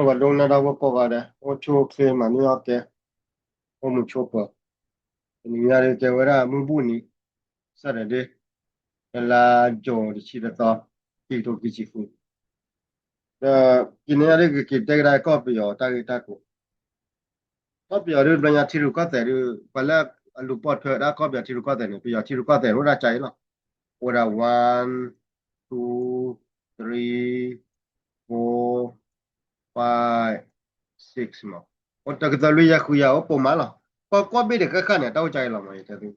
ပှၤဒိကနၣ်တၢ်ဖိကိးဂၤဒဲး အိၣ်ဆူၣ်အိၣ်ချ့ မၤန့ၢ်အီၣ်ကဲ အိၣ်မုာ်ဆိးပၢၤ, တနံၤညါဒ်ကဲဝဲဒၣ်မုၢ်ဘူၣ်နံၤ Saturday လါယူၤတဆံတသီ ခံကထိခံဆံဃု, ဒီးကနံၤညါဒ်ကက့ၤတဲကဒါကီၢ်ပယီၤတၢ်ဂ့ၢ်တၢ်ကျိၤ, ကီၢ်ပယီၤဒ်ဘျီညါထံရူၢ်ကီၢ်သဲးဒ် ပှၤလၢအလူၤပိာ်ထွဲဒၣ်ကီၢ်ပယီၤထံရူၢ်ကီၢ်သဲးန့ၣ် ပယီၤထံရူၢ်ကီၢ်သဲးန့ၣ် အိၣ်ဒၣ်ကၢအံၤလီၤ, အိၣ်ဝဲဒၣ် one two three four five six မး, အိၣ်တကသၢလွံၢ်ယဲၢ်ဃုယဲၢ် အိၣ်ပိာ်မးလီၤ, ကီၢ်ကိးဘ့ၣ်ဒဲးဃၣ်ဃၣ်န့ၣ် တၢ်အိၣ်ကၢအံၤလီၤမး, ယတဲသု,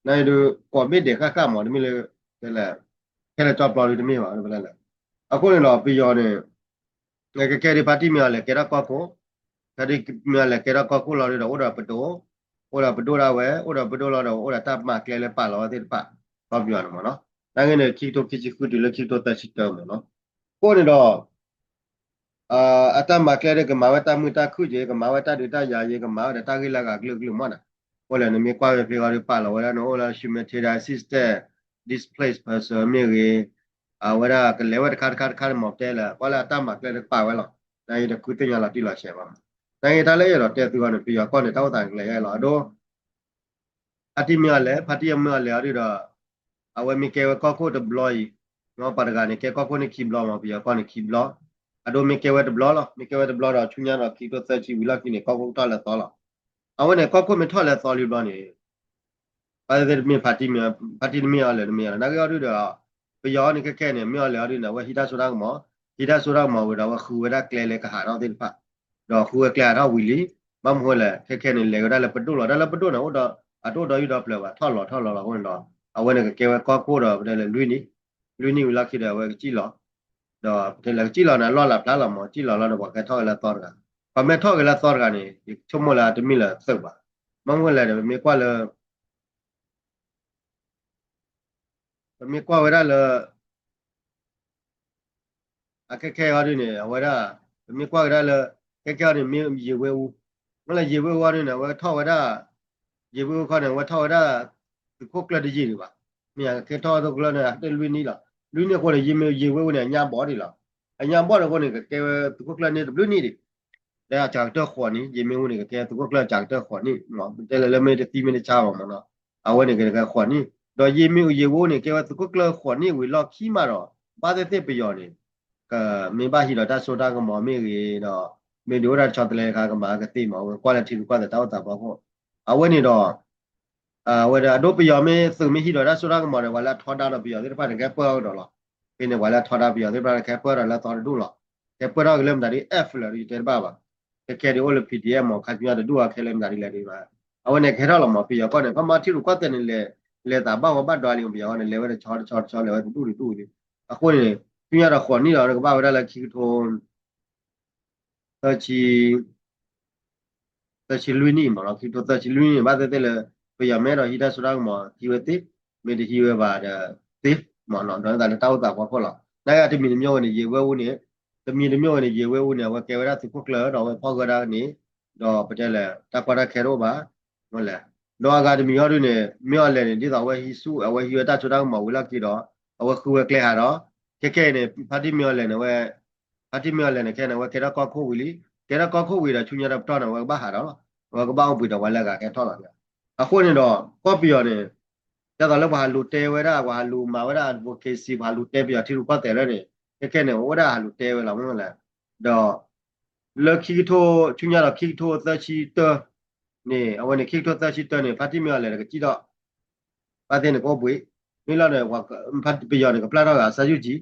နဒုးကိးဘ့ၣ်ဒဲးဃၣ်ဃၣ်မး တမ့ၢ်လၢ ခဲလၢာ်ကၠီပျီဒုးတမ့ၢ်ဘၣ်, အဃိန့ၣ်ဒီးပယီၤန့ၣ် ကကဲဒ်ဖါတံၢ်မ့ၢ်အီၤလဲၤကဲထီၣ်ကီၢ်ခိၣ်, ဖါတံၢ်မ့ၢ်အီၤလဲၤကဲထီၣ်ကီၢ်ခိၣ်လီၤဒုးဒီး အိၣ်ဒီးပဒိၣ်, အိၣ်ဒီးပဒိၣ်ဒၣ်ဝဲ အိၣ်ဒီးပဒိၣ်လီၤဒီး အိၣ်ဒီးတၢ်မၤကျဲလၢပာ်လီၤဝဲသ့ၣ်တဖၣ် ကီၢ်ပယီၤန့ၣ်မးနီၤ, နာ်က့န့ၣ် ခံကထိခံဆံဃုတုၤလၢခံကထိသၢဆံတၢမးနီၤ, အဃိန့ၣ်ဒီး အတၢ်မၤကျဲဒ်ကမၤဝဲတၢ်မုာ်တၢ်ခုၣ်က့ၤ ကမၤဝဲတၢ်ဒုးတၢ်ယၤက့ၤ ကမၤဝဲဒီးတၢ်ဂ့ၢ်လၢအဂၤကလုာ်ကလုာ်မးနီၤ, အဃိလဲၣ် နမ့ၢ်ကွၢ်ဝဲဖဲအီၤဒ်ပာ်လီၤဝဲဒၣ်န့ၣ် အိၣ်လၢ humanitarian assistance, displaced person မ့ၢ်ဂ့ၤ, အဝဲဒၣ်ကလဲၤဝဲတခါတခါတခါန့ၣ်မး ပတဲလၢ ကွၢ်လၢအတၢ်မၤကျဲဒ်ကပာ်ဝဲလီၤ, နာ်က့တဃုသ့ၣ်ညါလီၤတံၢ်လီၤဆဲးဘၣ်မး, နာ်က့တၢ်လၢအဲၣ်ဒိးတဲသုအီၤန့ၣ် ပယီၤကီၢ်န့ၣ် တၢ်အိၣ်သးကလဲၤယါလီၤ, အဒိ ဖါတံၢ်မ့ၢ်အီၤလဲၤ ဖါတံၢ်မ့ၢ်အီၤလဲၤအီၤဒုးဒီး အဝဲမ့ၢ်ကဲဝဲကီၢ်ခိၣ်တဘျီအံၤ, ပှၤတဂၤန့ၣ် ကဲကီၢ်ခိၣ်န့ၣ်ခံဘျီမး ပယီၤကီၢ်န့ၣ်ခံဘျီ, အဒိမ့ၢ်ကဲဝဲတဘျီလီၤ, မ့ၢ်ကဲဝဲတဘျီဒီး ဆူညါဒီးခံကထိသၢဆံဝံၤလီၢ်ခံန့ၣ် ကီၢ်ခိၣ်ကထီၣ်လဲၤသီလီၤ, အဝဲန့ၣ် ကီၢ်ခိၣ်မ့ၢ်ထီၣ်လဲၤသီလံဘျီန့ၣ် ဘၣ်သ့ၣ်သ့ၣ်တမ့ၢ်ဖါတံၢ်မ့ၢ်, ဖါတံၢ်တမ့ၢ်အီၤလဲၤတမ့ၢ်အီၤလဲၤ နာ်က့အီၤဒုးဒီး ပယီၤအီၤန့ၣ်ခဲခဲန့ၣ် မ့ၢ်အီၤလဲၤအီၤဒုးန့ၣ် အဝဲဟံးတၢ်စိတၢ်ကမီၤ, ဟံးတၢ်စိတၢ်ကမီၤဝံၤဒီး အဝဲဃုဝဲဒၣ်ကျဲလၢကဟးထီၣ်သ့ၣ်တဖၣ်, ဒီးဃုဝဲကျဲဟးထီၣ်ဝံၤလံ, ဘၣ်မနုၤဃိလဲၣ် ခဲခဲန့ၣ် လဲၤဝဲဒၣ်လၢပဒိၣ်လီၤ, တၢ်လၢပဒိၣ်န့ၣ် အိၣ်ဒီး အတအိၣ်ဒီးယုၢ်ဒီးပျၢၤဘၣ် ထီၣ်လီၤထီၣ်လီၤလီၤအဃိန့ၣ်ဒီး အဝဲန့ၣ်ကကဲဝဲကီၢ်ခိၣ်ဒီး ပတဲလၢလွံၢ်နံၣ်, လွံၢ်နံၣ်ဝံၤလီၢ်ခံဒီးအဝဲကစံၣ်လီၤ, ဒီးပတဲလၢကစံၣ်လီၤန့ၣ် အလီၢ်လၢ်ဖျါလီၤမး စံၣ်လီၤလီၤဒီး ပှၤကဲထီၣ်က့ၤလၢသီတဂၤ, ပှၤမ့ၢ်ထီၣ်က့ၤလၢသီတဂၤန့ၣ် ယဆိကမိၣ်လၢအတမ့ၢ်လၢသုးဘၣ်, ဘၣ်မနုၤဃိလဲၣ်ဒီး ပမ့ၢ်ကွၢ်လၢ ပမ့ၢ်ကွၢ်ဝဲဒၣ်လၢ အခဲခဲအံၤဒ်န့ၣ် အဝဲဒၣ် ပမ့ၢ်ကွၢ်ကဒါလၢ ခဲခဲအံၤန့ၣ် မ့ၢ်ယံာ်ဝ့အူ, မ့ၢ်လၢယံာ်ဝ့အူအံၤဒ်န့ၣ် အဝဲထီၣ်ဝဲဒၣ် ယံာ်ဝ့အူခီန့ၣ် အဝဲထီၣ်ဝဲဒၣ် သုးခိၣ်ကျၢၢ်တယံာ်ဒံးဘၣ်, မ့ၢ်ကကဲထီၣ်သုးခိၣ်ကျၢၢ်န့ၣ် တလွံၢ်နံၣ်လီၤ, လွံၢ်နံၣ်အဃိန့ၣ် ယံာ်မ့ၢ်ယံာ်ဝ့အူန့ၣ် အညါဘီဒံးလီၤ, အညါဘီန့ၣ်အဃိန့ၣ် ကကဲဝဲသုးခိၣ်ကျၢၢ်န့ၣ်တဘျုးနံၣ်ဒံး လၢအစှၤကတၢၢ်ဃိးနံၣ် ယံာ်မ့ၢ်အူန့ၣ် ကကဲသုးခိၣ်ကျၢၢ်အစှၤကတၢၢ်ဃိးနံၣ်, တဲလၢလၢမ့ၢ်တသံမ့ၢ်တဆါဘၣ်မးနီၤ, အဝဲန့ၣ်ကကဲဃိးနံၣ်, ဒီးယံာ်မ့ၢ်အူယံာ်ဝ့အူန့ၣ် ကဲဝဲသုးခိၣ်ကျၢၢ်ဃိးနံၣ်ဝံၤလီၢ်ခံမးဒီး ဘၣ်သ့ၣ်သ့ၣ်ပယီၤန့ၣ် ကမ့ၢ်ဘၣ်ဟံးဒီးတၢ်စိတၢ်ကမီၤမ့ၢ်ဂ့ၤဒီး မ့ၢ်ဒုးအိၣ်ဒၣ်ဆီတလဲတခါကမၤကသ့မး အဝဲကွၢ်လၢထံရူၢ်ကီၢ်သဲးတၢ်အိၣ်သးဖီခိၣ်, အဝဲန့ၣ်ဒီး အဝဲဒၣ်အဒိပယီၤမ့ၢ်သုးမ့ၢ်ဟံးဒီးတၢ်စိတၢ်ကမီၤဒီး ပှၤလၢအထီဒါဒီးပယီၤသ့ၣ်တဖၣ်န့ၣ် ကဟဲပၢၢ်ထီၣ်ကဒီးလီၤ, ဖဲန့ၣ် ပှၤလၢအထီဒါပယီၤသ့ၣ်တဖၣ်န့ၣ် ကဟဲပၢၢ်ထီၣ်လၢသီတဒူၣ်လီၤ, ကဟဲပၢၢ်ထီၣ်က့ၤလၢမတၤဒ် F လၢယတဲတဘၣ်ဘၣ်, ခဲခဲဒ်အိၣ်လၢ P D F မး ခါဆူညါတဒူၣ်အီၤခဲလၢမတၤဒ်လဲၣ်ဒ်ဘၣ်, အဝဲန့ၣ်ကဟဲထီၣ်လီၤမး ပယီၤကီၢ်န့ၣ် ခီမ့ၢ်ထံရူၢ်ကီၢ်သဲးန့ၣ် လဲၤသးဘၣ်ဝီဘၣ်ဒွးလံ ပယီၤကီၢ်န့ၣ် လဲၤဝဲတဆီတဆီတဆီ လဲၤဝဲတဒူၣ်တဒူၣ်လံ, အဃိန့ၣ် ဆူညါဒီးဃိးနံၣ်ဒီး ကဘၣ်ဝဲဒၣ်လၢခံကထိ သၢဆံ သၢဆံလွံၢ်နံၣ်မးနီၤ, ခံကထိသၢဆံလွံၢ်နံၣ်န့ၣ် ဘၣ်သ့ၣ်သ့ၣ်လၢ ပယီၤမ့ၢ်အဲၣ်ဒိးဟံးတၢ်စိတၢ်ကမီၤ ဟံးဝဲသ့, မ့ၢ်တဟံးဝဲဘၣ်ဒီးသ့, မ့ၢ်နီၤ ဒီးသးလၢတၢ်အိၣ်သးဖီခိၣ်လီၤ. နာ်က့တမံၤတမံၤဝဲန့ၣ် ယံာ်ဝ့အူန့ၣ်, တမံၤတမံၤဝဲန့ၣ် ယံာ်ဝ့အူန့ၣ် အဝဲကဲဝဲဒၣ်သုးခိၣ်ကျၢၢ်ဒီးအဝဲဖီၣ်ဂၢၢ်ဒၣ်န့ၣ်, ဒီးပတဲလဲၣ် တၢ်ကီတၢ်ခဲတအိၣ်ဘၣ်, မ့ၢ်လဲၣ်, ဒီးအဂၤတမံၤအီၤဒ်န့ၣ် မ့ၢ်အီၤလဲၣ်န့ၣ် ဒ်သိးအဝဲဟံးဆူၣ် အဝဲဟံးဝဲတၢ်စိတၢ်ကမီၤဝံၤလီၢ်ခံဒီး အဝဲဃုဝဲကျဲဟးဒီး ခဲခဲအံၤန့ၣ် ဖါတံၢ်မ့ၢ်အီၤလဲၣ်န့ၣ်ဝဲ ဖါတံၢ်မ့ၢ်အီၤလဲၣ်န့ၣ် ခဲန့ၣ် အဝဲကဲထီၣ်ကီၢ်ခိၣ်ဝံၤလံ, ကဲထီၣ်ကီၢ်ခိၣ်ဝံၤဒီး ဆူညါတပတီၢ်န့ၣ် အဝဲကဘၣ်ဟးဒီးလီၤ, အဝဲကဘၣ်အိၣ်ဘှံးဒီးပှၤလၢအဂၤကဲထီၣ်လီၤ. အဃိန့ၣ်ဒီး ကီၢ်ပယီၤန့ၣ် ဒ်သိးလၢပှၤဟးလူၤတဲဝဲဒၣ် ပှၤဟးလူၤမၤဝဲဒၣ် advocacy ပှၤဟးလူၤတဲပယီၤထံရူၢ်ကီၢ်သဲးလၢန့ၣ် ခဲခဲန့ၣ် အိၣ်ဝဲဒၣ်ဟးလူၤတဲဝဲလီၤ မ့ၢ်လဲၣ်, ဒီး လၢခံကထိ ဆူညါဒီးခံကထိသၢဆံတၢ န့ၣ် အဝဲန့ၣ် ခံကထိသၢဆံတၢန့ၣ် ဖါတံၢ်မ့ၢ်အီၤလဲၣ်န့ၣ် ကစံၣ်ထီၣ် ဘၣ်သ့ၣ်န့ၣ်ကအိၣ်ဘှံး, မ့ၢ်လီၤန့ၣ် ပယီၤန့ၣ် ကပျၢ်ထီၣ်ဂၤ စၢ်ယူၢ်ကၠံ,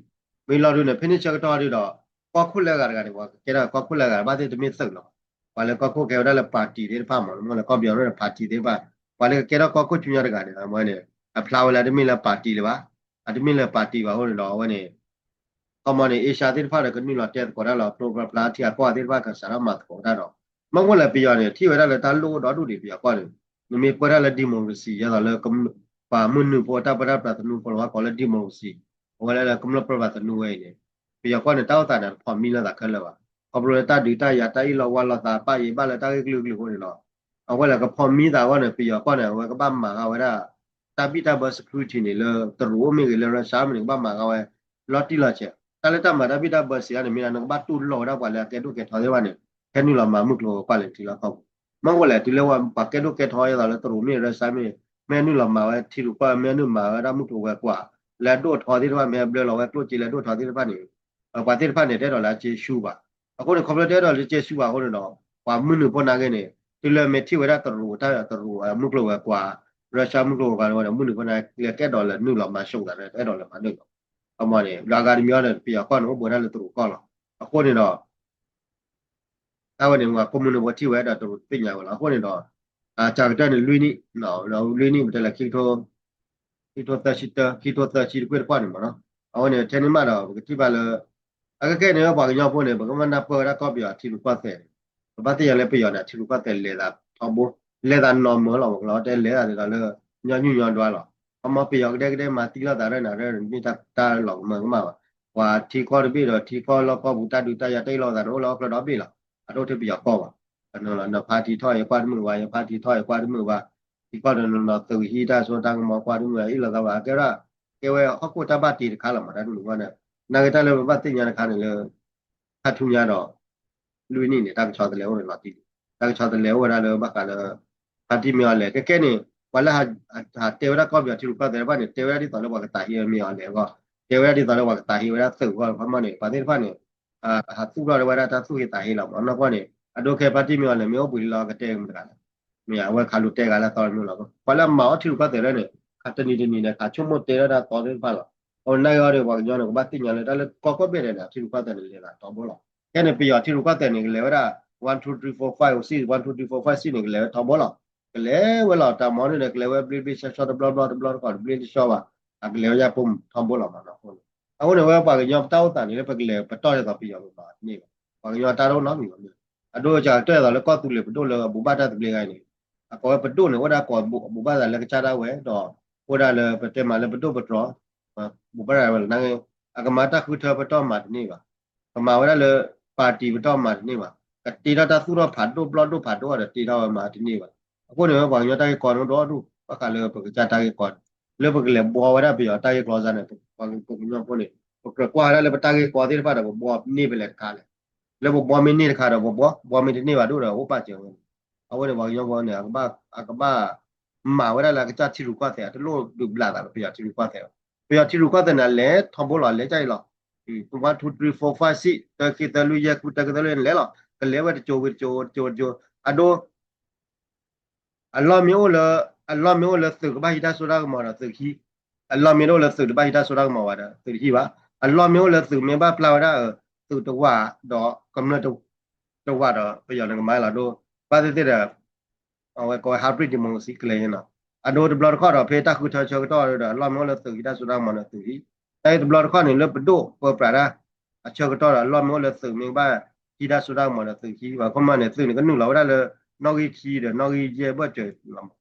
မ့ၢ်လီၤဒုးန့ၣ် ဖဲန့ၣ်ဆၢကတီၢ်ဒုးဒီး ကီၢ်ခိၣ်လၢအဂၤတဂၤန့ၣ် ပှၤကကဲထီၣ်ကီၢ်ခိၣ်လၢအဂၤ ဘၣ်သ့ၣ်တမ့ၢ်သုးလီၤ, ပှၤလၢကီၢ်ခိၣ်ကဲဝဲဒၣ်လၢ party သ့ၣ်တဖၣ်မး မ့ၢ်လၢကီၢ်ပယီၤန့ၣ် party သ့ၣ်တဖၣ်, ပှၤလၢကကဲထီၣ်ကီၢ်ခိၣ်ဆူညါတဂၤန့ၣ် အဝဲန့ၣ် အဖျါဝဲလၢတမ့ၢ်လၢ party လၢၤဘၣ်, အတမ့ၢ်လၢ party ဘၣ်အဃိန့ၣ်ဒီး အဝဲန့ၣ် ခီမီန့ၣ် အ့ရှါသ့ၣ်တဖၣ်ဒီးကနုာ်လီၤတဲသကိးတၢ်လီၤ ဖျိဖျါဖျါထံအကီၢ်သ့ၣ်တဖၣ်ကစးထီၣ်မၤသကိးတၢ်ဒီး မ့ၢ်မ့ၢ်လၢပယီၤန့ၣ် ထံၣ်ဝဲဒၣ်လၢတၢ်လိၣ်ဒီဒူၣ်ဒံးပယီၤကီၢ်န့ၣ် နမ့ၢ်ပၢတၢ်လၢ democracy ဒ်သိးလၢ ပှၤမုၢ်နုာ်ဖိတၢ်ပၢတၢ်ပြးသနူဖိလီၤ ပှၤကိးလၢ democracy အဝဲလၢကမျၢၢ်ပၢပြးသနူဝဲအံၤန့ၣ် ပယီၤကီၢ်န့ၣ် တၢ်အိၣ်သးန့ၣ် တဖိးမံလၢသးခဲလၢာ်ဘၣ်. ခီဖျိလၢတၢ်ဒုးတၢ်ယၤတၢ်အ့ၣ်လိာ်ဝါလိာ်သးပၣ်ယံၤဘၣ်လၢတၢ်ဂ့ၢ်ကလုာ်ကလုာ်အဃိန့ၣ်လီၤ. အဝဲလၢကဖိးမံသးအဂီၢ်န့ၣ် ပယီၤကီၢ်န့ၣ် အဝဲကဘၣ်မၤဃာ်ဝဲဒၣ် တၢ်ဘံၣ်တၢ်ဘၢ security န့ၣ် လၢတရူးအိၣ်မ့ၢ်ဂ့ၤ လၢ Russia မ့ၢ်န့ၣ် ကဘၣ်မၤဃာ်ဝဲ လီၤတံၢ်လီၤဆဲး တၢ်လၢတၢ်မၤတၢ်ဘံၣ်တၢ်ဘၢစံးန့ၣ် မ့ၢ်ဒၣ်နကဘၣ်တူၢ်လိာ်ဝဲဒၣ်ပှၤလၢအကဲဒိၣ်ကဲထီသ့ၣ်တဖၣ်န့ၣ် ဟဲနုာ်လီၤမၤမုၢ်ကျိၤဝဲၤကွာ်လၢနထံလီၢ်ကီၢ်ပူၤ. မ့ၢ်အိၣ်လဲၣ် တုၤလၢပှၤကဲဒိၣ်ကဲထီအသိးလၢတရူးမ့ၢ် Russia မ့ၢ် မ့ၢ်နုာ်လီၤမၤဝဲထံရူၢ်ကီၢ် မ့ၢ်နုာ်မၤဝဲဒၣ်မုၢ်ကျိၤဝဲၤကွာ် လၢအဒိၣ်ထီသ့ၣ်တဖၣ် မ့ၢ်ဘျၢလီၤဝဲကျိၣ်စ့လၢအဒိၣ်ထီသ့ၣ်တဖၣ်န့ၣ် ပှၤသ့ၣ်တဖၣ်န့ၣ် တအဲၣ်ဒိးလၢအကဲဆူဘၣ်. အဃိန့ၣ် ခီဖျိတအဲၣ်ဒိးလၢကဲဆူဘၣ်အဃိန့ၣ်ဒီး ပှၤမုၢ်နုာ်ဖိနာ်က့န့ၣ် တုၤလၢမ့ၢ်ထံၣ်ဝဲဒၣ်တရူးတၢ်တရူးမုၢ်ကျိၤဝဲၤကွာ် Russia မုၢ်ကျိၤဝဲၤကွာ်န့ၣ် မုၢ်နုာ်ဖိနာ်က့လၢကအဲၣ်ဒိးလၢနုာ်လီၤမၤၡိသး တအဲၣ်ဒိးလၢမၤနုာ်လီၤ. အမ့ၢ်န့ၣ် ဒီးအဂၤတမံၤအံၤန့ၣ် ပယီၤကီၢ်န့ၣ် အိၣ်ဘူးဒၣ်လၢတရူးကီၢ်လီၤ. အဃိန့ၣ်ဒီး အဝဲန့ၣ် ပှၤကိးမုၢ်နုာ်ဖိထံၣ်ဝဲဒီးတရူးသ့ၣ်ညါဝဲလီၤ. အဃိန့ၣ်ဒီး အစှၤကတၢၢ်န့ၣ် လွံၢ်နံၣ် လွံၢ်နံၣ် ပတဲလၢ ခံကထိသၢဆံတၢ ခံကထိသၢဆံတကွ့ၢ်တကွီၢ်န့ၣ်မ့ၢ်နီၤ. အဝဲန့ၣ် ထဲန့ၣ်မးဒီး ပကထံၣ်ဘၣ်လၢ အခဲကဲန့ၣ် ပှၤကညီဖိန့ၣ် ပကမ့ၢ်နၢ်ပၢၢ်ဝဲဒၣ်ကီၢ်ပယီၤထံရူၢ်ကီၢ်သဲးန့ၣ် ပဘၣ်သ့ၣ်ညါလၢပယီၤန့ၣ် ထံရူၢ်ကီၢ်သဲးလဲၤသးထီဘိ လဲၤသးနီၢ်မၢလီၤ မ့ၢ်ကလီၤတဲလဲၤသးဒ်သိးလၢ ညီနုၢ်ညီဒွါလီၤ. ခီမီပယီၤကဒဲကဒဲမၤသံလိာ်သးရဲၣ်န့ၣ် မ့ၢ်တၢ်လီၤကမၢကမၣ်ဘၣ်. ပှၤထံကီၢ်တဘ့ၣ်ဒီးထံကီၢ်လီၢ်ကီၢ်ပူၤတၢ်ဒုးတၢ်ယၤတၢ်အ့ၣ်လိာ်သးန့ၣ် အိၣ်လၢဟီၣ်ခိၣ်ဒီဘ့ၣ်လီၤ. အတအိၣ်ထဲပယီၤကီၢ်ဘၣ်. နဖါထံထီၣ်အံၤကွၢ်တမုာ်ဘၣ် ယဖါထံထီၣ်အံၤကွၢ်တမုာ်ဘၣ်. ထံကီၢ်တနီၤနီၤသုးဟံးတၢ်စိတၢ်ကမီၤကွၢ်တမုာ်ဘၣ် အ့ၣ်လိာ်သးဘၣ် အကဲဝဲဒၣ် ကဲဝဲဟီၣ်ခိၣ်တၢ်ဘၣ်တ့တခါလီၤမး တၢ်ဒ်န့ၣ်န့ၣ် နာ်က့တၢ်လၢပဘၣ်သ့ၣ်ညါတခါန့ၣ်လၢ ခါဆူညါဒီး လွံၢ်နံၣ်န့ၣ် တၢ်ကဆီတလဲအိၣ်န့ၣ်လီၤတံၢ်လံ. တၢ်ကဆီတလဲအိၣ်ဝဲဒၣ်လၢဘၣ်ဃးလၢ ဖါတံၢ်မ့ၢ်အီၤလဲၣ် ကဲကဲန့ၣ် ပှၤလၢဟးတဲဝဲဒၣ်ကီၢ်ပယီၤထံရူၢ်ကီၢ်သဲးတဖၣ်န့ၣ် တဲဝဲဒၣ်ဒ်သိးလၢပှၤကသးဟ့ဝဲမ့ၢ်အီၤလဲၣ်အဂီၢ် တဲဝဲဒၣ်ဒ်သိးလၢပှၤကသးဟ့ဝဲဒၣ်သုးအဂီၢ် ခီမီန့ၣ် ပှၤသ့ၣ်တဖၣ်န့ၣ် ဟးသူၣ်ထီၣ်ဝဲဒၣ်တၢ်သူၣ်ဟ့သးဟ့လီၤမး နီၢ်ကီၢ်န့ၣ် အဒိခဲဖါတံၢ်မ့ၢ်အီၤလဲၣ် မ့ၢ်အိၣ်ဘှံးလၢလီၤကတဲမတၤတဂၤလဲၣ်. မ့ၢ်အဝဲခးလိာ်တဲဂၤလၢအသီတမ့ၢ်လီၤ. ပှၤလၢအမၤအီၣ်ထံရူၢ်ကီၢ်သဲးလၢန့ၣ် ခးတနံၤတနံၤန့ၣ် ခးဆိကမိၣ်တဲလၢတၢ်သီသ့ၣ်တဖၣ်လီၤ. အဝဲနာ်က့အီၤဒီး ပှၤကညီန့ၣ် ကဘၣ်သ့ၣ်ညါလၢတၢ်လၢကီၢ်ကီၢ်ဘ့ၣ်ဒဲးန့ၣ် ထံရူၢ်ကီၢ်သဲးန့ၣ် လဲၤသးထီဘိလီၤ. ခဲန့ၣ် ပယီၤထံရူၢ်ကီၢ်သဲးန့ၣ် ကလဲၤဝဲဒၣ် one two three four five six one two three four five six န့ၣ် ကလဲၤဝဲထီဘိလီၤ. ကလဲၤဝဲလီၤ တၢ်မၤန့ၣ်ဒီး ကလဲၤဝဲဘျ့ဘျ့ဆှီဆှီတဘျီဘျီတဘျီတခီၣ် တဘျ့တဆှီဘၣ် အကလဲၤဝဲယၢ်ဖိထီဘိလီၤမးနီၤ. အဃိန့ၣ် အဝဲပှၤကညီတၢ်အိၣ်သးန့ၣ်လၢပကလဲၤပတီၢ်ဒ်သိးပယီၤပမၤတန့ၢ်ဘၣ်. ပှၤကညီတၢ်တအိၣ်နီတမံၤဘၣ်. အဒိကစၢ်ကတၢၢ်သိးလၢကီၢ်သူလ့ၤပဒိၣ်လၢအဘူးဘၣ်တၢ်သဘျ့ဂၤအံၤန့ၣ် အကိးဝဲပဒိၣ်န့ၣ် အိၣ်ဒၣ်ကိးဘူးဘၣ်သးလၢကစၢ်ဒၣ်ဝဲဒီး အိၣ်ဒၣ်လၢပတဲမးလၢပဒိၣ်ပတြီၤ ဘူးဘၣ်တၢ်ဝဲလီၤ. နာ်က့ အကမၤတၢ်ဃုထၢပတီၢ်မၤတန့ၢ်ဘၣ်. ကမၤဝဲဒၣ်လၢ ပၣ်တံၣ်ပတီၢ်မၤတန့ၢ်ဘၣ်. ကတ့ထီၣ်တၢ်သူၣ်ထီၣ်ဖးဒိၣ်ဘျီၣ်ဒိၣ်ဖးဒိၣ်ဒီးတ့ထီၣ်ဝဲမၤတန့ၢ်ဘၣ်. အဃိန့ၣ် ပှၤကညီတၢ်ဂ့ၢ်ကီန့ၣ်ဒိၣ်ဒိၣ် ဘၣ်ဃးလၢပကစၢ်တၢ်ဂ့ၢ်ကီန့ၣ် လၢပကလဲၤဘှီဝဲဒၣ်ပယီၤတၢ်ဂ့ၢ်ကီစါန့ၣ် ပှၤကညီဖိန့ၣ် ပကြၢးကွၢ်ဝဲဒၣ်လၢပတၢ်ဂ့ၢ်ကီသ့ၣ်တဖၣ်ဒီး ပဘှီန့ၢ်ဖဲလဲၣ်တခါလဲၣ်. လၢပဘှီမ့ၢ်န့ၢ်တခါဒီး ပဘှီ ဘှီမ့ၢ်တန့ၢ်ဘၣ်ဒိၣ်ဒီး အိၣ်ပာ်စၢၤဝဲန့ၣ်. အဝဲန့ၣ် ပှၤကညီဖိန့ၣ် အကဘၣ် မၤဝဲဒၣ်လၢအကစၢ်ထံရူၢ်ကီၢ်သဲး အတလိၣ်ဒုးဘျးသးလၢပယီၤထံရူၢ်ကီၢ်သဲးဘၣ်. ပယီၤထံရူၢ်ကီၢ်သဲးန့ၣ် လဲၤထီဘိလီၤ လဲၤကၢ်အံၤလီၤ. one two three four five six တၢခံသၢလွံၢ်ယဲၢ်ဃုတၢခံသၢလွံၢ်န့ၣ်လဲၤလီၤ. ကလဲၤဝဲတကၠိဝံၤတကၠိ တကၠိဝံၤတကၠိ အဒိ အလီၢ်မ့ၢ်အိၣ်လၢ အလီၢ်မ့ၢ်အိၣ်လၢသုးကဘၣ်ဟံးတၢ်စိတၢ်ကမီၤဒီးသုးဟံး, အလီၢ်မ့ၢ်တအိၣ်လၢသုးတဘၣ်ဟံးတၢ်စိတၢ်ကမီၤဘၣ်ဒီးသုးတဟံးဘၣ်. အလီၢ်မ့ၢ်အိၣ်လၢသုးမ့ၢ်ဘၣ်ပျၢ်ဝဲဒၣ် သုးတဝၢ်ဒီးကမျၢၢ်တဝၢ်ဒီး ပယီၤန့ၣ်ကမၤလီၤဒိ ဘၣ်သ့ၣ်သ့ၣ်ဒီး အဝဲကိးဝဲ hybrid democracy ကျဲန့ၣ်လီၤ. အဒိတဘျီတခီၣ်ဒီး ဖဲတၢ်ဃုထၢဆၢကတီၢ်ဒီး အလီၢ်မ့ၢ်အိၣ်လၢသုးဟံးတၢ်စိတၢ်ကမီၤဒီးသုးဟံး, တၢ်အံၤတဘျီတခီၣ်န့ၣ် လၢပဒိၣ်ပၢပြးတၢ် အဆၢကတီၢ်ဒီး အလီၢ်မ့ၢ်အိၣ်လၢသုးမ့ၢ်ဘၣ်ဟံးတၢ်စိတၢ်ကမီၤဒီးသုးဟံးဘၣ်. ခီမီန့ၣ် သုးန့ၣ်ကနုာ်လီၤဝဲဒၣ်လၢ နီၣ်ဂံၢ်ခံဒီးနီၣ်ဂံၢ်ယဲၢ်ဘၢၣ်စၢၤလီၤ.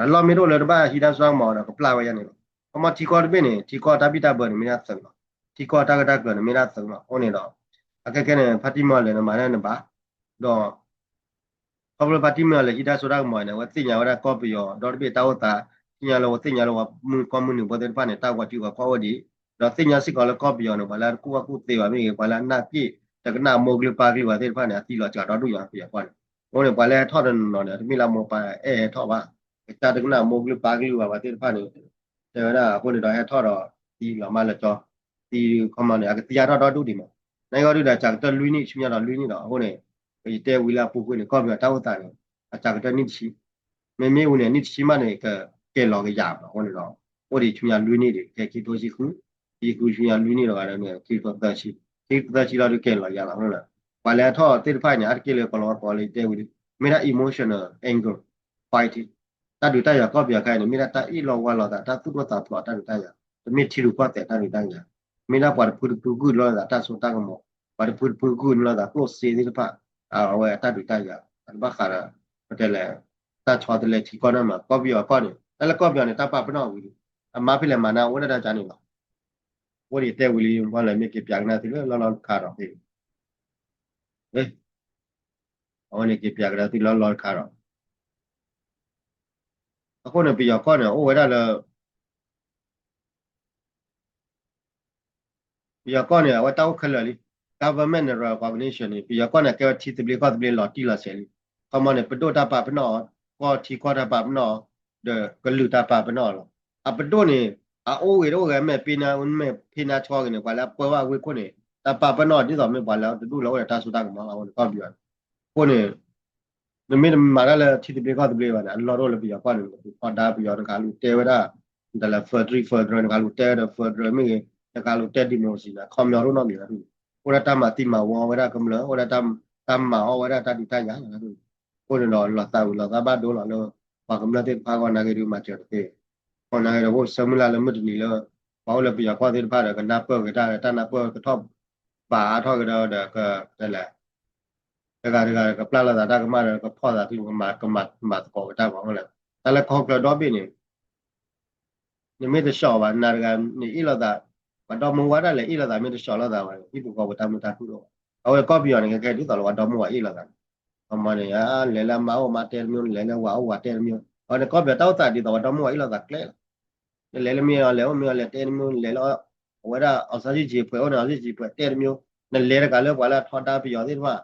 အလီၢ်မ့ၢ်တအိၣ်လၢတဘၣ်ဟံးတၢ်စိတၢ်ကမီၤဒီးကပျၢ်ဝဲယါန့ၣ်လီၤ. ခီမီထံကီၢ်တဘ့ၣ်န့ၣ် ထံကီၢ်တၢ်ဘံၣ်တၢ်ဘၢန့ၣ်မ့ၢ်ဒၣ်သုးလီၤ. ထံကီၢ်တၢ်ဂ့ၢ်တၢ်ကျိၤန့ၣ်မ့ၢ်ဒၣ်သုးလီၤ. အဃိန့ၣ်ဒီး အခဲခဲန့ၣ် ဖါတံၢ်မ့ၢ်အီၤလဲၣ်န့ၣ်မၤတၢ်န့ၣ်ဘၣ် ဒီး ခီဖျိဖါတံၢ်မ့ၢ်အီၤလဲၣ်ဟံးတၢ်စိတၢ်ကမီၤန့ၣ် အဝဲသ့ၣ်ညါဝဲဒၣ်ကီၢ်ပယီၤဒီတဘ့ၣ်တၢ်အိၣ်သး, သ့ၣ်ညါလၢဝဲသ့ၣ်ညါလၢပှၤမုၢ်ကီၢ်မုၢ်နုာ်ဖိသ့ၣ်တဖၣ်န့ၣ် တၢ်ဂီၤစုဂီၤခီၣ်အိၣ်ဒံး, ဒီးသ့ၣ်ညါစ့ၢ်ကီးလၢကီၢ်ပယီၤန့ၣ် ပှၤလၢအတကူၣ်ဘၣ်ကူၣ်သ့ဘၣ်မ့ၢ်ဂ့ၤ ပှၤလၢအနာ်က့ၣ် တကနၣ်မိၢ်ကလုၢ်ပၢ်ကလုၢ်ဘၣ်သ့ၣ်တဖၣ်န့ၣ် အသံလီၤစှၤဒီဒူၣ်ညါပယီၤကီၢ်န့ၣ်. အဃိန့ၣ် ပှၤလၢဟဲထီၣ်တနီၤနီၤန့ၣ် တမ့ၢ်လၢမိၢ်ပၢ်အဲၣ်ဟဲထီၣ်ဘၣ်, ကစၢ်တကနၣ်မိၢ်ကလုၢ်ပၢ်ကလုၢ်ဘၣ်ပှၤသ့ၣ်တဖၣ်န့ၣ် တဲဝဲဒၣ်အဃိန့ၣ်ဒီးဟဲထီၣ်ဒီး သံလီၤမးလၢကၠီ, သံခီမီန့ၣ် အကသံအါထီၣ်ဒီဒူၣ်ဒံးမး. နကီဒုဒီးစှၤကတၢၢ်လွံၢ်နံၣ် ဆူညါဒီးလွံၢ်နံၣ်ဒီး အဃိန့ၣ် ယတဲဝံၤလၢအပူၤကွံာ်န့ၣ် ကီၢ်ပယီၤတၢ်အိၣ်သးန့ၣ် အစှၤကတၢၢ်နံၣ်တဆံ, မ့မ့ၢ်အူန့ၣ် နံၣ်တဆံမးန့ၣ် ကကဲလီၤကယၤဘၣ်အဃိန့ၣ်ဒီး အိၣ်ဒံးဆူညါလွံၢ်နံၣ်ဒံး ကဲခံထိဆံဃု, ခံဆံဃုဆူညါလွံၢ်နံၣ်ဒီးဂၤဒီးန့ၣ် ခံထိသၢဆံ, ခံထိသၢဆံလီၤဒုးကဲလီၤယၤလီၤ. ပှၤလၢအထီၣ်သ့ၣ်တဖၣ်န့ၣ် အါတက့ၢ်လၢကီၤလၤဝါကိးလၢယတဲဝံၤ မ့ၢ်ဒၣ် emotional anger fighting တၢ်ဒုးတၢ်ယၤကီၢ်ပယီၤခဲအံၤန့ၣ် မ့ၢ်ဒၣ်တၢ်အ့ၣ်လိာ်ဝါလိာ်သး တၢ်သူၣ်ဒိၣ်သးဖျိးတၢ်ဒုးတၢ်ယၤ, တမ့ၢ်ထံရူၢ်ကီၢ်သဲးတၢ်ဒုးတၢ်ယၤ, မ့ၢ်ဒၣ်ပှၤတဖုတဖုဂုာ်န့ၢ်လိာ်သးတၢ်စိတၢ်ကမီၤ, ပှၤတဖုတဖုဂုာ်န့ၢ်လိာ်သးကျိၣ်စ့သ့ၣ်တဖၣ်, အဝဲအတၢ်ဒုးတၢ်ယၤ, အတဘၣ်ဃးဒီး ပတဲလဲၣ် တၢ်ဆီတလဲထံကီၢ်န့ၣ်မး ကီၢ်ပယီၤကီၢ်န့ၣ် တၢ်လၢကီၢ်ပယီၤန့ၣ် တၢ်ပာ်ပနီၣ်ဝံၤလံ, အမါဖဲလဲၣ်မၤနၢ်အိၣ်ဒၣ်တၢ်ကါန့ၣ်လီၤ. အိၣ်ဒံးတဲဝံၤလံ မ့ၢ်လဲၣ်မ့ၢ်က့ၤပၠးကနၣ်သုလၢလီၢ်လီၢ်တခါဒီး အဝဲန့ၣ်က့ၤပၠးကဒါသုလီၢ်လီၢ်တခါဒီး အဃိန့ၣ် ပယီၤကီၢ်န့ၣ် အိၣ်ဝဲဒၣ်လၢ ပယီၤကီၢ်န့ၣ် အဝဲတၢ်အိၣ်ခဲလၢာ်လံ. Government န့ၣ် recognition န့ၣ် ပယီၤကီၢ်န့ၣ် ကဲဝဲထံသဘျ့ကီၢ်သဘျ့လီၤတံၢ်လီၤဆဲးလံ. ခီမီန့ၣ် ပဒိၣ်တၢ်ပာ်ပနီၣ်အီၤ, ကီၢ်ထံကီၢ်တၢ်ပာ်ပနီၣ်အီၤ, ဒီးကလုာ်တၢ်ပာ်ပနီၣ်အီၤလီၤ. အပဒိၣ်န့ၣ် အအိၣ်ဂ့ၤတအိၣ်ဂ့ၤ မဲာ်ဖ့နါ မဲာ်ဖ့နါဆှီဂ့ၤန့ၣ် ပှၤလၢအပၢဘၣ်ဝ့ၢ်ခိၣ်န့ၣ် တၢ်ပာ်ပနီၣ်ဒ်သိးမ့ၢ်ပှၤလၢတဒူၣ်လၢအိၣ်ဒီးတၢ်စိတၢ်ကမီၤလီၤ. အဃိန့ၣ် ကီၢ်ပယီၤန့ၣ် အဃိန့ၣ် နမ့ၢ်တမၤတၢ်လၢထံသဘျ့ကီၢ်သဘျ့ဘၣ်န့ၣ် အလီၢ်တအိၣ်လၢပယီၤကီၢ်န့ၣ် နကထီဒါပယီၤ နကဟးလူၤတဲဝဲဒၣ် တၢ်လၢ federal federal နကဟးလူၤတဲဝဲဒီး federal မ့ၢ်ဂ့ၤ နကဟးလူၤတဲ democracy န့ၣ် အခီပညီတအိၣ်နီတမံၤဘၣ်. အိၣ်ဒၣ်တၢ်မၤသံမၤဝီဝဲဒၣ်ကမျၢၢ် အိၣ်ဒၣ်တၢ်မၤအီၣ်ဝဲဒၣ်တၢ်ဒုးတၢ်ယၤလီၤ. အဃိန့ၣ်ဒီး လီၤသးဝံၤလီၤသးဘၣ်ဒိလီၤလၢ ပှၤကမျၢၢ်သ့ၣ်တဖၣ်ဂီၢ် နာ်ဂ့ၤဒုးမၤစၢၤတသ့ အဃိနာ်ဂ့ၤဒီး အိၣ်ဆၢမုၢ်လၢ်လၢမုၢ်တနံၤလၢ ပှၤအိၣ်လၢပယီၤကီၢ်သ့ၣ်တဖၣ်ဒီး ကနၢ်ပၢၢ်က့ၤတၢ် တၢ်နၢ်ပၢၢ်ကထီၣ်ဘးအါထီၣ်က့ၤဒီး ကတဲလဲၣ် တဂၤတဂၤကပျၢ်လိာ်သးတၢ်ကမၣ်ဒီး ကဖီၣ်သးသုကမၤ ကမၤသကိးက့ၤတၢ်ဘၣ်မလဲၣ်. တၢ်လၢကီၢ်ချၢဒီဘ့ၣ်န့ၣ် နမ့ၢ်တဆှီဘၣ် နၤတဂၤန့ၣ်အ့ၣ်လိာ်သး, ပှၤဒီမါဝၤဒၣ်လဲာ်အ့ၣ်လိာ်သး မ့ၢ်တဆှီလိာ်သးဘၣ်န့ၣ် ဟံၣ်ဖိဃီဖိတၢ်မုာ်တၢ်ခုၣ်တအိၣ်ဘၣ်. အဝဲကီၢ်ပယီၤန့ၣ် ကဲကဲဒ်သိးလၢပှၤဒီမါဝၤအ့ၣ်လိာ်သးန့ၣ်, အမၤန့ၣ် လဲၤလၢအမါအိၣ်မါတဲတမံၤ လဲၤလၢဝၤအိၣ်ဝၤတဲတမံၤ, အဝဲန့ၣ် ကီၢ်ပယီၤတၢ်အိၣ်သးဒ်သိးပှၤဒီမါဝၤအ့ၣ်လိာ်သးကျဲလီၤ. နလဲၤလၢမ့ၢ်အီၤလဲၤအိၣ်မ့ၢ်အီၤလဲၤတဲတမံၤ နလဲၤလၢ အဝဲဒၣ် အောင်ဆန်းစုကြည် ဖှဲးအိၣ်န့ၣ် အောင်ဆန်းစုကြည် ဖှဲးတဲတမံၤ, နလဲၤတဂၤလၢပှၤလၢအထီဒါပယီၤသ့ၣ်တဖၣ်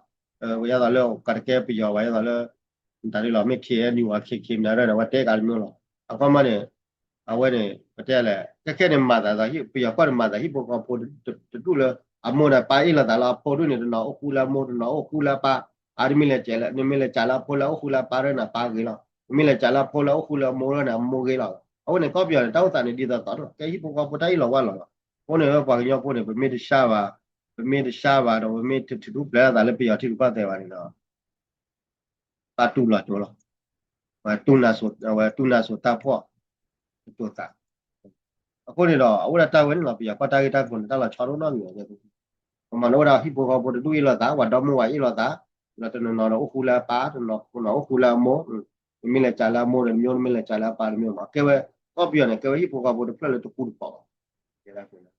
ဝဲဒ်သိးလၢကတကဲပယီၤဘၣ် ဒ်သိးလၢ တၢ်ဒ်လီၤ မ့ၢ် KNU အ KK မနုၤဒၣ်န့ၣ် အဝဲတဲကးတမံၤလီၤ. အခီမီန့ၣ် အဝဲန့ၣ် ပတဲလဲၣ် ခဲခဲန့ၣ် မၤသး ပယီၤကီၢ်န့ၣ် မၤသးဟံၣ်ဖိဃီဖိတဒူၣ်လၢ အမိၢ်ဒီးပၢ်အ့ၣ်လိာ်သးလၢအဖိဒူၣ်န့ၣ် တနီၤအိၣ်ဃူလၢအမိၢ် တနီၤအိၣ်ဃူလၢအပၢ်, အါတမံၤလဲၤကဲးလၢ နမ့ၢ်လဲၤကးလၢအဖိလၢအအိၣ်ဃူလၢအပၢ်ရၢန့ၣ် အပၢ်ဂ့ၤလီၤ. နမ့ၢ်လဲၤကးလၢအဖိလၢအအိၣ်ဃူလၢအမိၢ်ရၢန့ၣ် အမိၢ်ဂ့ၤလီၤ. အဝဲန့ၣ် ကီၢ်ပယီၤန့ၣ် တၢ်အိၣ်သးန့ၣ် ဒ်သိးသိးလီၤ ကဲဟံၣ်ဖိဃီဖိတၢ်အ့ၣ်လိာ်ဝဲလိာ်လီၤ. အဃိန့ၣ် ပှၤကညီဖိန့ၣ် ပမ့ၢ်တဆှၢဘၣ်, ပမ့ၢ်တဆှၢဘၣ်ဒီး ပမ့ၢ်တထုးထူၣ်ဖျဲးလိာ်သးလၢပယီၤထံရူၢ်ကီၢ်သဲးဘၣ်န့ၣ်ဒီး တၢ်တူၢ်လိာ်ကၠိလီၤ. ဝဲတူၢ်နၢ်စိၤတၢ်ဖှီၣ် ကတိၤသး အဃိန့ၣ်ဒီး အအိၣ်ဒၣ်တၢ်ဝဲန့ၣ်လီၤ. ပယီၤကီၢ်တၢ်ဂ့ၢ်တၢ်ကျိၤန့ၣ် တၢ်လီၤဆီတအိၣ်နီတမံၤဘၣ်. ပမၤန့ၣ်အိၣ်ဒၣ်ဟံၣ်ဖိဃီဖိတဒူၣ်အ့ၣ်လိာ်သး ပှၤဒီမါဝၤအ့ၣ်လိာ်သး, ဒီးတနီၤနီၤဒီးအိၣ်ဃူလၢအပၢ်, တနီၤနီၤအိၣ်ဃူလၢအမိၢ်, နမ့ၢ်လဲၤကးလၢအမိၢ်ဒီးတမံၤ နမ့ၢ်လဲၤကးလၢအပၢ်တမံၤမး ကဲဝဲ ကီၢ်ပယီၤန့ၣ် ကဲဝဲဟံၣ်ဖိဃီဖိတဖျၢၣ်လၢတပူၤတပီၤဘၣ်. အဃိန့ၣ် တနံၤ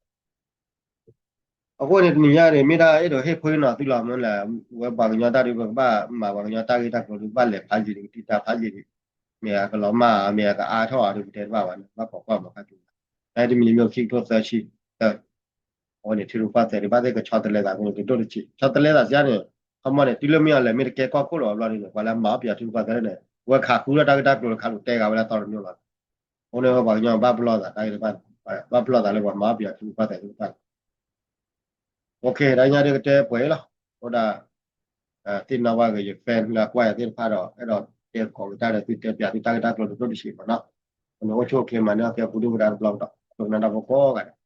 ညါန့ၣ် မ့ၢ်ဒၣ်အဲၣ်ဒိးဟ့ၣ်ဖိနီၤသုလီၤမ့ၢ်လဲၣ်, ဝဲပှၤကညီတၢ်ဒုး ပကဘၣ်မၤပှၤကညီတၢ်ဂ့ၢ်တၢ်ကျိၤဒုး ဘၣ်လဲၤဖးယံာ်ဒုး ကတံာ်တာ်ဖးယံာ်ဒုး, မ့ၢ်အကလီၤမၢ် မ့ၢ်အကအါထီၣ်အီၤဒုး ပတဲတဘၣ်ဘၣ်န့ၣ် ဘၣ်ကိးကွၢ်မၤခါကၠူၤ, တၢ်တမံၤတမံၤခံကထိသၢဆံ, အဝဲန့ၣ် ထံရူၢ်ကီၢ်သဲးဒုး ဘၣ်သ့ၣ်ကဆီတလဲသးန့ၣ် ကဒိၣ်တဆံး ဆီတလဲသးစ့ၢ်န့ၣ်, ခီမီန့ၣ် တုၤလၢမ့ၢ်အီၤလဲၤမ့ၢ်တကဲကီၢ်ခိၣ်လီၤဘျီဒုးန့ၣ် ပှၤလၢမၤအီၣ်ပယီၤထံရူၢ်ကီၢ်သဲးန့ၣ် ဝဲခးဃုထီၣ်တၢ်ဂ့ၢ်တၢ်ကျိၤလၢခးလိာ်တဲဂၤဝဲလၢအသီတမံၤလီၤ. အဃိန့ၣ် ပှၤကညီဘၣ်ပလီၢ်သးတၢ်ဂ့ၢ်တဖၣ်န့ၣ်, ဘၣ်ပလီၢ်သးလၢပှၤမၤအီၣ်ပယီၤထံရူၢ်ကီၢ်သဲးသ့ၣ်တဖၣ်န့ၣ်, တနံၤညါဒုးကတဲပှဲၤလီၤ, အိၣ်ဒၣ် သ့ၣ်နီၣ်ဘၣ်ဂ့ၤယ friend လၢအကွၢ်ယၤသ့ၣ်တဖၣ်ဒီး အဲၣ်ဒိးတဲကိးက့ၤတၢ်ဒီးသုတဲပၠးသုတၢ်ဂ့ၢ်တၢ်ကျိၤတဒိၣ်တဆံးမးနီၤ, အဃိန့ၣ် အိၣ်ဆူၣ်အိၣ်ချ့မၤန့ၢ်အီၣ်ကဲပူၤဒိၣ်ကဒါတဘျီကဒီး ဒိကနၣ်တၢ်ဖိကိးဂၤဒဲး